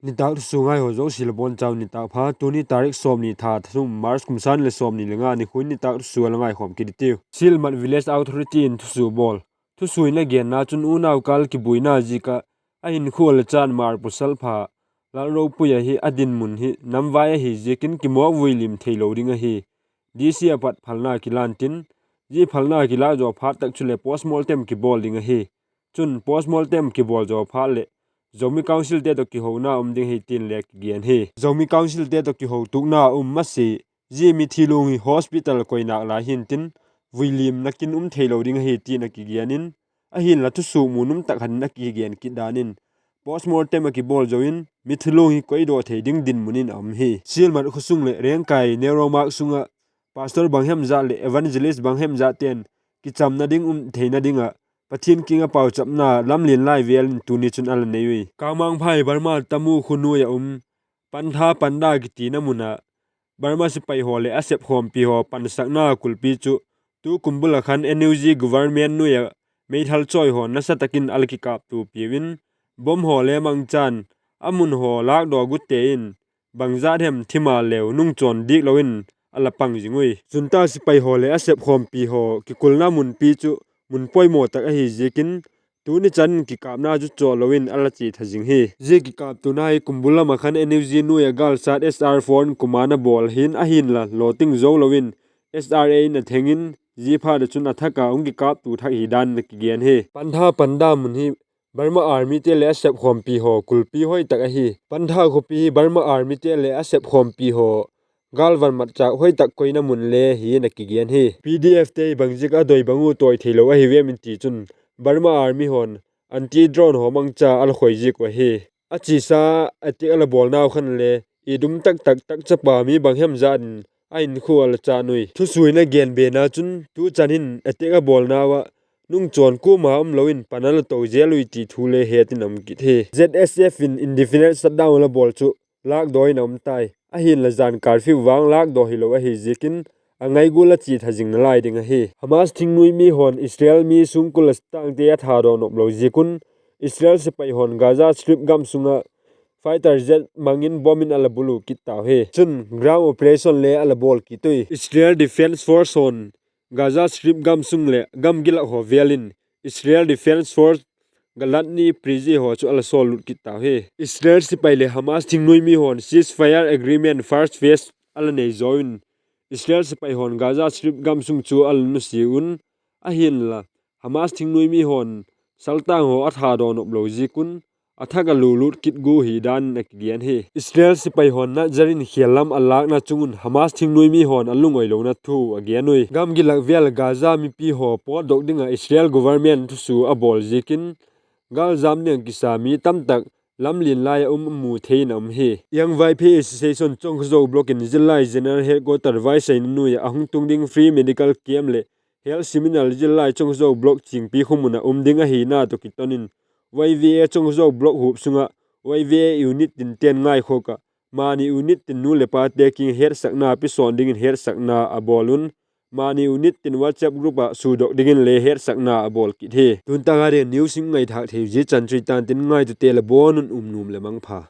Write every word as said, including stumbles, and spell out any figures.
Nitâk thusua ngai haw zosia la bawn chau nitâk pha. Tuni tarik sawmni tha thum March kum sâng ni leh sawmni le nga nikhua in nitâk thusua la ngaikhawm kit i tiu. Sielmat Village Authority in thusua bawl. Thusua in a genna chun unau kâl kibuaina ziak ah a hinkhua la chan Mar pawsal pha Lalropui ahi a dinmun hi namvai ahi ziakin kimawk vuilim theilo ding ahi. DC a pat phalna kilan tin, zia phalna kilâk zaw phat tak chuleh post mortem kibawl ding ahi. Chun post mortem kibawl zaw phat leh Zomi Councilte tawh kihouna um ding ahi tin le kigen hi. Zomi Councilte tawh kihotuakna um masia, zia mithi luang hi hospital koinâk lai hintin, vuilimna kin um theilo ding ahi tin a kigen in, ahinla thusua mu nuam tak khat in a kigen kit dan in, post mortem a kibawl zo in mithi luang hi koidaw thei ding dinmun in a um hi. Sielmat khawsung leh Rengkai Nehru Marg sung ah pastor bang hem zat leh evangelist bang hem zatte'n kichamna ding um theina ding ah Pathian kiang ah pauchapna lamlian lai vêl in tuni chun a la nei ui. Kângmangphai Burma Tamu khua nuai ah um Pantha Panda kitina mun ah Burma sipai haw leh a sepkhawmpi haw pansakna kulpi chu tu kum bul ah khan NUG government nuai ah meithal chawi haw nasa tak in a la kikâptuapiu in, bomb haw le mangchan a mun haw lâkdaw gutte in bangzat hem thi ma leu nungchawn diak lo in a la pang zing ui. Junta sipai haw leh a sepkhawmpi haw kikulna munpi chu mun poimaw tak ahi ziakin tuni chan in kikâpna chu chawh lo in a la chia tha zing hi. Zia kikâptuana hi kum bul lam ah khan NUG nuai ah gâlsat SR four in command a bawl hin, ahinla lawting zo lo in SRA in a theng in, zia phat ah chun a thak ah hung kikâptua thak hi dan in a kigen hi. Pantha Panda mun hi Burma Armyte leh a sepkhawmpi haw kulpi hoi tak ahi. Pantha khawpi hi Burma Armyte leh a sepkhawmpi haw gâlvan matchâk hoi tak koina mun le hi in a kigen hi. PDFte bangziak a doi bang u tawi theilo ahi vem in ti chun, Burma Army haw'n anti drone haw mangcha a la khoi ziak uh ahi. A chiasa attack a la bawlnau khan le it um tak tak tak chapa mi bang hem zat in a hinkhua a la chan ui. Thusua in a gen bena chun tu chan in attack a bawlnau ah nungchawn kuama um lo in pan a la to zel ui ti thu le het in a um kit hi. ZSF in indefinite shutdown a la bawl chu lâkdaw in a um tai. Ahinla zan curfew vang lâkdaw hilo ahi ziakin a ngaigual a chia tha zing nalai ding ahi. Hamas thingnuai mi haw'n Israel mi sungkul a tangte a thadaw nop lo ziak un Israel sipai haw'n Gaza Strip gam sung ah fighter jet mang in bomb in a la bulu kit tau hi. Chun ground operation le a la bawl kit ui. Israel Defense Force haw'n Gaza Strip gam sung leh gam gilak haw vêl in Israel Defense Force Golan Bridge haw chu a la sawllut kit tau hi. Israel sipai leh Hamas thingnuai mi haw'n ceasefire agreement first phase a la nei zaw in Israel sipai haw'n Gaza Strip gam sung chu a la nusia un, ahinla Hamas thingnuai mi haw'n saltang haw a thadaw nop lo ziak un a thak a lulût kit gua hi dan in a kigen hi. Israel sipai haw'n Nazar in khêl lam a lâkna chung un Hamas thingnuai mi haw'n a lungoilona thu a gen ui. Gam gilak vêl Gaza mipi haw pawtdok ding ah Israel government thusua a bawl ziakin gâljam ding ah kisa mi tamtak lamlian lai ah um a mu thei in a um hi. Young Vaiphei Association Chongkhozo Block in zillai General Headquarter vaisaina nuai ah a hung tung ding free medical camp leh health seminar zillai Chongkhozo Block Chingpi khawmun ah um ding ahina tawh kiton in YVA Chongkhozo Block huap sung ah YVA unit tinte'n ngaikhawk ah mani unit tin nu leh pate kiang hetsakna pisawn dingin hetsakna a bawl un, mani unit tin WhatsApp group ah sudok dingin le hetsakna a bawl kit hi. Tun tak a ding news hing ngaithâk thei zia chan chu i tan tin, ngaitute la bawn un um nuam leh mangpha.